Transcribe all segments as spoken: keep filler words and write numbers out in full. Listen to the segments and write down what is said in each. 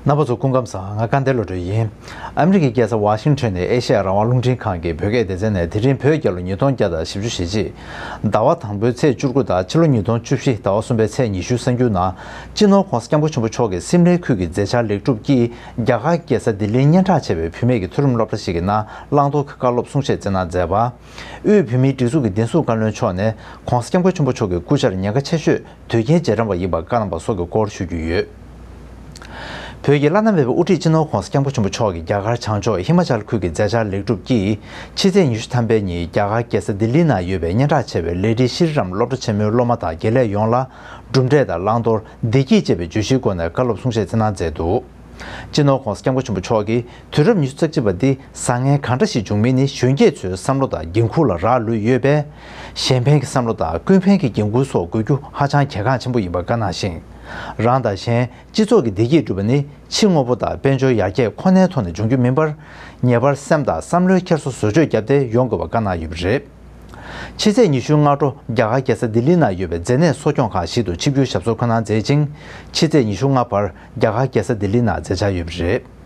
རྣམ་པ་ཚོ་སྐུ་ཁམས་བཟང་། ང་སྐལ་ལྡན་བློ་གྲོས་ཡིན། ཨ་མི་རི་ཀའི་རྒྱལ་ས་ཝ་ཤིང་ཊོན་ནས་ཨེ་ཤེ་ཡ་རང་དབང་རླུང་འཕྲིན་ཁང་གི་བོད་སྐད་སྡེ་ཚན་ནས་དེ་རིང་བོད་རྒྱལ་ལོ་ཉིས་སྟོང་བརྒྱ་དང་བཞི་བཅུ་ཞེ་གཅིག་ཟླ་བ་དང་པོའི་ཚེས་བཅུ་དགུ་དང་ཕྱི་ལོ་ཉིས་སྟོང་བཅུ་བཞི་ཟླ་བ་གསུམ་པའི་ཚེས་ཉི་ཤུ་གསར་འགྱུར་ནང་། སྤྱི་ནོར་༧གོང་ས་༧སྐྱབས་མགོན་ཆེན་པོ་མཆོག་གིས་སིམ་ལའི་ཁུལ་གྱི་མཛད་འཆར་ལེགས་གྲུབ་ཀྱིས་རྒྱ་གར་རྒྱལ་ས་ལྡི་ལིར་སྙན་གྲགས་ཆེ་བའི་བུད་མེད་ཀྱི་མཐོ་རིམ་སློབ་གྲྭ་ཞིག་གི་ནང་བླང་དོར་གྱི་བཀའ་སློབ་གསུང་བཤད་སྩལ་གནང་མཛད་པ། དབུས་བོད་མིའི་སྒྲིག་འཛུགས་ཀྱི་བདེ་སྲུང་བཀའ་བློན་མཆོག་ནས་༧གོང་ས་༧སྐྱབས་མགོན་ཆེན་པོ་མཆོག་གི་སྐུ་ཕྱྭར་ཉེན་ཁ་ཆེ་ཤོས་དོལ་རྒྱལ་རྗེས་འབྲང་པ་ཡིན་པ་བཀའ་གནང་པ་སོགས་ཀྱི་སྐོར་ཞུ་རྒྱུ་ཡོད། བོད་ཀྱི་བླ་ན་མེད་པའི་དབུ་ཁྲིད་སྤྱི་ནོར་༧གོང་ས་༧སྐྱབས་མགོན་ཆེན་པོ་མཆོག་གི་རྒྱ་གར་བྱང་ཕྱོགས་ཧི་མ་ཅལ་ཁུལ་གྱི་མཛད་འཆར་ལེགས་གྲུབ་ཀྱིས་ཕྱི་ཚེས་ཉི་ཤུ་ཐམ་པའི་ཉིན་རྒྱ་གར་རྒྱལ་ས་ལྡི་ལི་ནང་ཡོད་པའི་སྙན་གྲགས་ཆེ་བའི་ལས་བྲིས་ཤྲི་རམ་སློབ་གྲྭ་ཆེན་མོའི་སློབ་མ་དང་དགེ་ལས་ཡོངས་ལ་གྲུབ་འབྲས་དང་བླང་དོར་བདེ་སྐྱིད་ཅེས་པའི་བརྗོད་གཞིའི་སྒོ་ནས་བཀའ་སློབ་གསུང་བཤད་སྩལ་གནང་མཛད་འདུག་སྤྱི་ནོར་༧གོང་ས་༧སྐྱབས་མགོན་ཆེན་པོ་མཆོག་གིས་དུས་རབས་ཉི་ཤུ་རྩ་གཅིག་པ་འདི་བཟང་ངན་གང་འདྲ་ཞིག་འབྱུང་མིན་ནི་གཞོན་སྐྱེས་ཚོའི་བསམ་བློ་དང་འགན་འཁུར་ལ་རག་ལུས་ཡོད་པས། གཞན་ཕན་གྱི་བསམ་བློ་དང་ཀུན་ཕན་གྱི་འགན་འཁུར་སོགས་དགོས་རྒྱུ་ཧ་ཅང་གལ་འགངས་ཆེན་པོ་ཡིན་པ་བཀའ་གནང་ཞིང་། རང་དང་གཞན། སྤྱི་ཚོགས་ཀྱི་བདེ་སྐྱིད་སྒྲུབ་པ་ནི་ཕྱི་དངོས་པོ་དང་དཔལ་འབྱོར་ཡར་རྒྱས་ཁོ་ནའི་ཐོག་ནས་འབྱུང་རྒྱུ་མིན་པར། ངེས་པར་སེམས་དང་བསམ་བློའི་འཁྱེར་སོ་བཟོ་བཅོས་བརྒྱབ་སྟེ་ཡོང་དགོས་པ་བཀའ་གནང་ཡོད་པ་རེད། ཕྱི་ཚེས་ཉི་ཤུ་སྔ་དྲོ་རྒྱ་གར་རྒྱལ་ས་ལྡི་ལི་ནང་ཡོད་པའི་མཛེ་ནད་གསོ་སྐྱོང་ཁང་ཞིག་ཏུ་ཆིབས་བསྒྱུར་ཞབས་སོར་འཁོད་གནང་མཛད་ཅིང་། ཕྱི་ཚེས་ཉི་ཤུ་ལྔ་བར་རྒྱ་གར་རྒྱལ་ས་ལྡི་ལི་ནང་མཛད་འཆར་ཡོད་པ་རེད།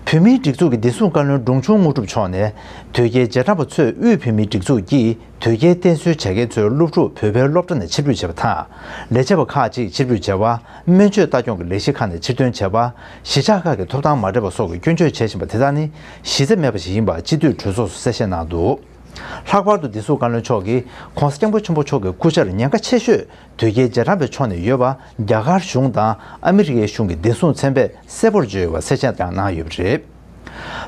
བོད་མིའི་སྒྲིག་འཛུགས་ཀྱི་བདེ་སྲུང་བཀའ་བློན་འབྲོང་ཆུང་དངོས་གྲུབ་མཆོག་ནས། དོལ་རྒྱལ་རྗེས་འབྲང་པ་ཚོས་དབུས་བོད་མིའི་སྒྲིག་འཛུགས་ཀྱིས་དོལ་རྒྱལ་བསྟེན་གསོལ་བྱ་མཁན་ཚོའི་སློབ་ཕྲུག་བོད་པའི་སློབ་གྲྭ་ནས་ཕྱིར་འབུད་བྱས་པ་དང་། ལས་བྱེད་པ་ཁག་ཅིག་ཕྱིར་འབུད་བྱས་པ། སྨན་བཅོས་ལྟ་སྐྱོང་གི་ལས་གཞི་ཁག་ནས་ཕྱིར་ཐོན་བྱས་པ། གཞིས་ཆགས་ཁག་གི་ཐོབ་ཐང་མ་འདྲེས་པ་སོགས་ཀྱི་སྐྱོན་བརྗོད་བྱེད་བཞིན་པ་དེ་དག་ནི་གཞི་རྩ་མེད་པ་ཞིག་ཡིན་པ་སྤྱི་འཐུས་གྲོས་ཚོགས་སུ་གསལ་བཤད་གནང་འདུག་ལྷག་པར་དུ་བདེ་སྲུང་བཀའ་བློན་མཆོག་གིས་༧གོང་ས་༧སྐྱབས་མགོན་ཆེན་པོ་མཆོག་གི་སྐུ་ཕྱྭར་ཉེན་ཁ་ཆེ་ཤོས་དོལ་རྒྱལ་རྗེས་འབྲང་པའི་ཕྱོགས་ནས་ཡོད་པ་རྒྱ་གར་གཞུང་དང་ཨ་མི་རི་ཀའི་གཞུང་གི་བདེ་སྲུང་ཚན་པས་གསལ་པོར་བརྗོད་ཡོད་པ་གསལ་བཤད་ཀྱང་གནང་ཡོད་པ་རེད།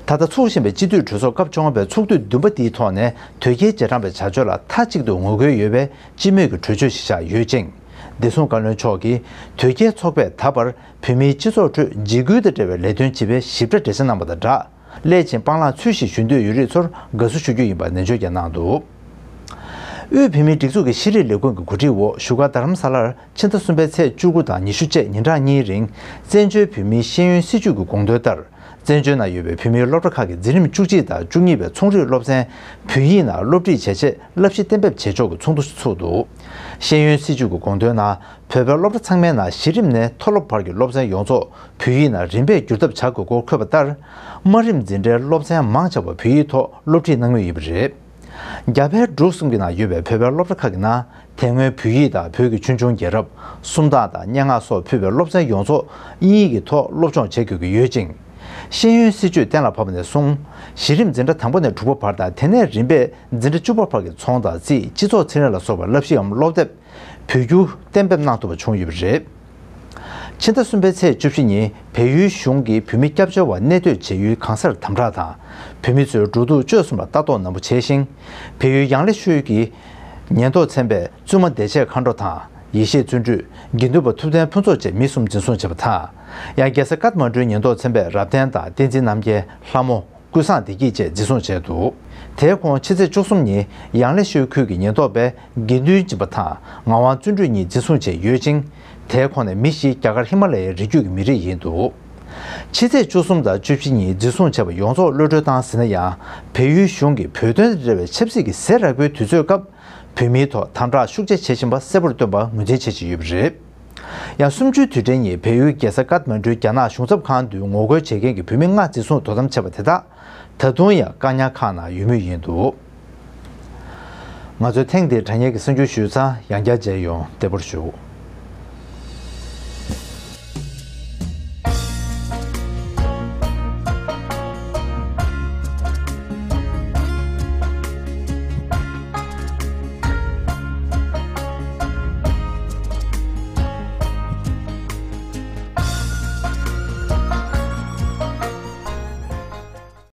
ད་ལྟ་ཚོགས་བཞིན་པའི་སྤྱི་འཐུས་གྲོས་ཚོགས་སྐབས་བཅོ་ལྔ་པའི་ཚོགས་དུས་བདུན་པ་འདིའི་ཐོག་ནས་དོལ་རྒྱལ་རྗེས་འབྲང་པའི་བྱ་སྤྱོད་ལ་མཐའ་གཅིག་ཏུ་ངོ་རྒོལ་ཡོད་པའི་སྤྱི་མོས་ཀྱི་གྲོས་ཆོད་ཞིག་བཞག་ཡོད་ཅིང་། བདེ་སྲུང་བཀའ་བློན་མཆོག་གིས་དོལ་རྒྱལ་ཚོགས་པས་ད་བར་བོད་མིའི་སྤྱི་ཚོགས་ཁྲོད་འཇིགས་སྐུལ་དང་འབྲེལ་བའི་ལས་དོན་བྱེད་པའི་ཞིབ་ཕྲ་འགྲེལ་བཤད་གནང་པ་དང་སྦྲགས། སླད་ཕྱིན་སྤང་བླང་ཚུལ་བཞིན་ཞུ་འདོད་ཡོད་རིགས་ཚོར་དགའ་བསུ་ཞུ་རྒྱུ་ཡིན་པ་ནན་བརྗོད་ཀྱང་གནང་འདུག་དབུས་བོད་མིའི་སྒྲིག་འཛུགས་ཀྱི་ཤེས་རིག་ལས་ཁུངས་ཀྱི་གོ་སྒྲིག་འོག་བཞུགས་སྒར་རྡ་རམ་ས་ལར་ཕྱི་ཟླ་གསུམ་པའི་ཚེས་བཅུ་དགུ་དང་ཉི་ཤུ་བཅས་ཉིན་གྲངས་གཉིས་རིང་བཙན་བྱོལ་བོད་མིའི་ཤེས་ཡོན་སྲིད་བྱུས་ཀྱི་དགོངས་དོན་ལྟར། བཙན་བྱོལ་ནང་ཡོད་པའི་བོད་མིའི་སློབ་གྲྭ་ཁག་གི་འཛིན་རིམ་བཅུ་གཅིག་དང་བཅུ་གཉིས་པའི་ཚོང་རིག་སློབ་ཚན་བོད་ཡིག་ནང་སློབ་ཁྲིད་བྱེད་ཆེད་བསླབ་གཞི་གཏན་འབེབས་བྱེད་ཕྱོགས་ཀྱི་ཚོགས་འདུ་ཞིག་ཚུགས་འདུག་ཤེས་ཡོན་སྲིད་བྱུས་ཀྱི་དགོངས་དོན་ནང་བོད་པའི་སློབ་གྲྭ་ཚང་མའི་ནང་གཞི་རིམ་ནས་མཐོ་སློབ་བར་གྱི་སློབ་ཚན་ཡོངས་རྫོགས་བོད་ཡིག་ནང་རིམ་པས་བསྒྱུར་ཐབས་བྱ་དགོས་སྐོར་འཁོད་པ་ལྟར། དམའ་རིམ་འཛིན་གྲྭའི་སློབ་ཚན་མང་ཆེ་བ་བོད་ཡིག་ཐོག་སློབ་ཁྲིད་གནང་མུས་ཡིན་པ་རེད། རྒྱ་བལ་འབྲུག་གསུམ་གྱི་ནང་ཡོད་པའི་བོད་པའི་སློབ་གྲྭ་ཁག་གི་ནང་དེ་སྔོན་བོད་ཡིག་དང་བོད་ཀྱི་ཆོས་འབྱུང་རྒྱལ་རབས། སུམ་རྟགས་དང་སྙན་ངག་སོགས་ཕུད་པའི་སློབ་ཚན་ཡོངས་རྫོགས་དབྱིན་ཡིག་གི་ཐོག་སློབ་སྦྱོང་བྱེད་དགོས་ཀྱི་ཡོད་ཅིང་། ཤེས་ཡོན་སྲིད་བྱུས་གཏན་ལ་ཕབ་པ་ནས་བཟུང་། གཞི་རིམ་འཛིན་གྲྭ་དང་པོ་ནས་དྲུག་པ་བར་དང་དེ་ནས་རིམ་པས་འཛིན་གྲྭ་བཅུ་པ་བར་གྱི་ཚོང་དང་རྩིས། སྤྱི་ཚོགས་ཚན་རིག་ལ་སོགས་པའི་བསླབ་གཞིའམ་སློབ་དེབ་བོད་བསྒྱུར་གཏན་འབེབས་གནང་ཐུབ་པ་བྱུང་ཡོད་པ་རེད། ཕྱི་ཟླ་གསུམ་པའི་ཚེས་བཅུ་བཞི་ཉིན་བལ་ཡུལ་གཞུང་གིས་བོད་མི་སྐྱབས་བཅོལ་བ་གནས་སྡོད་བྱེད་ཡུལ་གང་སར་དམ་དྲག་དང་། བོད་མི་ཚོའི་འགྲོ་འདུག་སྤྱོད་གསུམ་ལ་ལྟ་རྟོག་ནན་པོ་བྱས་ཤིང་། བལ་ཡུལ་ཡང་ལེ་ཤོད་ཀྱི་ཉེན་རྟོག་ཚན་པས་བཙུན་མ་བདེ་ཆེན་མཁའ་འགྲོ་དང་། ཡེ་ཤེས་བརྩོན་འགྲུས། དགེ་འདུན་པ་ཐུབ་བསྟན་ཕུན་ཚོགས་བཅས་མི་གསུམ་འཛིན་བཟུང་བྱས་པ་དང་། ཡང་རྒྱལ་ས་ཀཏ་མན་ཌུའི་ཉེན་རྟོག་ཚན་པས་རབ་བརྟན་དང་བསྟན་འཛིན་རྣམ་རྒྱལ། ལྷ་མོ། ཀུན་བཟང་བདེ་སྐྱིད་བཅས་འཛིན་བཟུང་བྱས་འདུག་དེའི་ཁོངས་ཕྱི་ཚེས་བཅུ་གསུམ་ཉིན་ཡང་ལེ་ཤོད་ཁུལ་གྱི་ཉེན་རྟོག་པས་དགེ་འདུན་སྦྱིན་པ་དང་ངག་དབང་བརྩོན་འགྲུས་གཉིས་འཛིན་བཟུང་བྱས་ཡོད་ཅིང་། དེའི་ཁོངས་ནས་མི་བཞི་རྒྱ་གར་ཧི་མ་ལ་ཡའི་རི་རྒྱུད་ཀྱི་མི་རིགས་ཡིན་འདུག་ཕྱི་ཚེས་བཅུ་གསུམ་དང་བཅུ་བཞི་ཉིན་འཛིན་བཟུང་བྱས་པ་ཡོངས་རྫོགས་གློད་གྲོལ་བཏང་ཟིན་ན་ཡང་། བལ་ཡུལ་གཞུང་གིས་བོད་དོན་དང་འབྲེལ་བའི་ཆབ་སྲིད་ཀྱི་ཟས་རག་པའི་དུས་ཚོད་སྐབས། བོད་མིའི་ཐོག་དམ་དྲག་ཤུགས་ཆེ་བྱེད་བཞིན་པ་གསལ་པོར་སྟོན་པ་ངོས་འཛིན་བྱེད་བཞིན་ཡོད་པ་རེད། ཡང་གསུམ་བཅུའི་དུས་དྲན་ཉིན་བལ་ཡུལ་རྒྱལ་ས་ཀཏ་མན་ཌུའི་རྒྱ་ནག་གཞུང་ཚབ་ཁང་དུ་ངོ་རྒོལ་བྱེད་མཁན་གྱི་བོད་མི་ལྔ་འཛིན་བཟུང་དོ་དམ་བྱས་པ་དེ་དག་ད་དུང་ཡང་བཀག་ཉར་ཁང་ནང་ཡོད་མུས་ཡིན་འདུག་ང་ཚོས་ཐེངས་འདིའི་དྲ་བརྙན་གྱི་གསར་འགྱུར་ཞུས་ཚར། ཡང་བསྐྱར་མཇལ་ཡོང་། བདེ་པོར་བཞུགས།